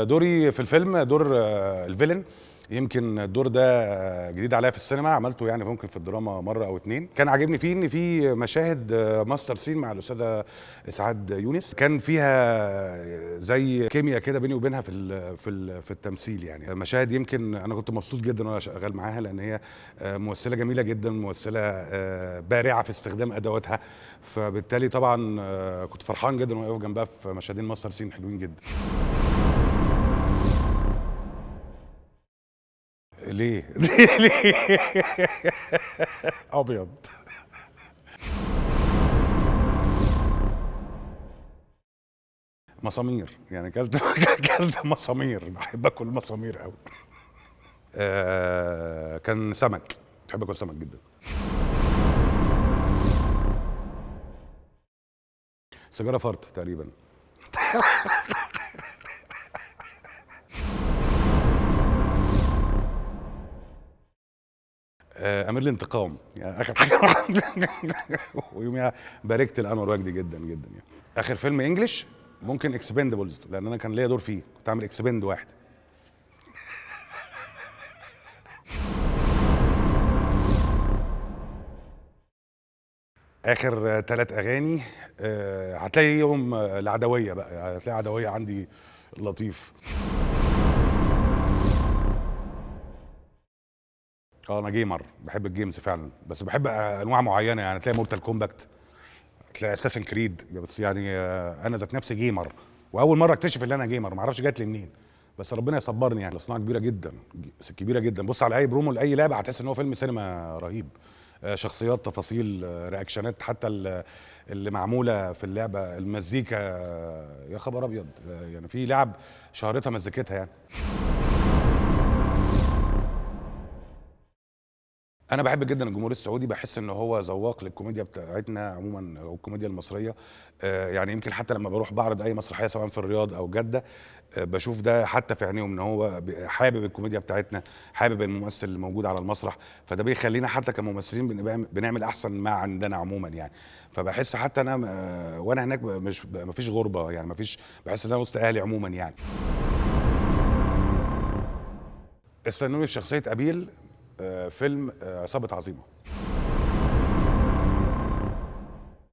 دوري في الفيلم دور ال villain. يمكن الدور ده جديد عليا في السينما، عملته يعني ممكن في الدراما مرة او اتنين. كان عاجبني فيه ان في مشاهد master scene مع الاستاذة اسعاد يونس، كان فيها زي كيمياء كده بيني وبينها في التمثيل. يعني مشاهد يمكن انا كنت مبسوط جدا وانا شغال معاها، لان هي ممثلة جميلة جدا، ممثلة بارعه في استخدام ادواتها، فبالتالي طبعا كنت فرحان جدا وانا واقف جنبها في مشهدين master scene حلوين جدا. ليه؟ ليه؟ ابيض. مسامير، يعني كلت مسامير، بحب اكل مسامير قوي. كان سمك، بحب اكل سمك جدا. سيجارة فرط تقريبا. امير الانتقام، يعني اخر حاجة. ويوميها باركت لانور وجدي جدا جدا. يعني اخر فيلم English ممكن Expendables، لان انا كان ليا دور فيه، كنت عامل expend واحد. اخر 3 اغاني هتلاقيهم العدوية بقى، هتلاقي عدويه عندي لطيف. انا gamer، بحب ال games فعلا، بس بحب انواع معينة، يعني تلاقي Mortal Kombat، تلاقي Assassin's Creed، بس يعني انا ذات نفسي gamer، واول مرة اكتشف ان انا gamer، ما اعرفش جات لي منين، بس ربنا يصبرني. يعني صناعة كبيرة جدا، كبيرة جدا. بص على اي برومو لاي لعبه هتحس ان هو فيلم سينما رهيب. شخصيات، تفاصيل، reaction ات، حتى اللي معمولة في اللعبة، المزيكا، يا خبر ابيض، يعني في لعب شهرتها مزيكتها. يعني انا بحب جدا الجمهور السعودي، بحس ان هو ذواق للكوميديا بتاعتنا عموما او الكوميديا المصرية. يعني يمكن حتى لما بروح بعرض اي مسرحية سواء في الرياض او جده، بشوف ده حتى في عينيهم، ان هو حابب الكوميديا بتاعتنا، حابب الممثل اللي موجود على المسرح، فده بيخلينا حتى كممثلين بنعمل احسن ما عندنا عموما. يعني فبحس حتى انا وانا هناك مش مفيش غربه، يعني مفيش، بحس ان انا وسط اهلي عموما. يعني استنوني في شخصية ابيل، فيلم عصابة عظيمة.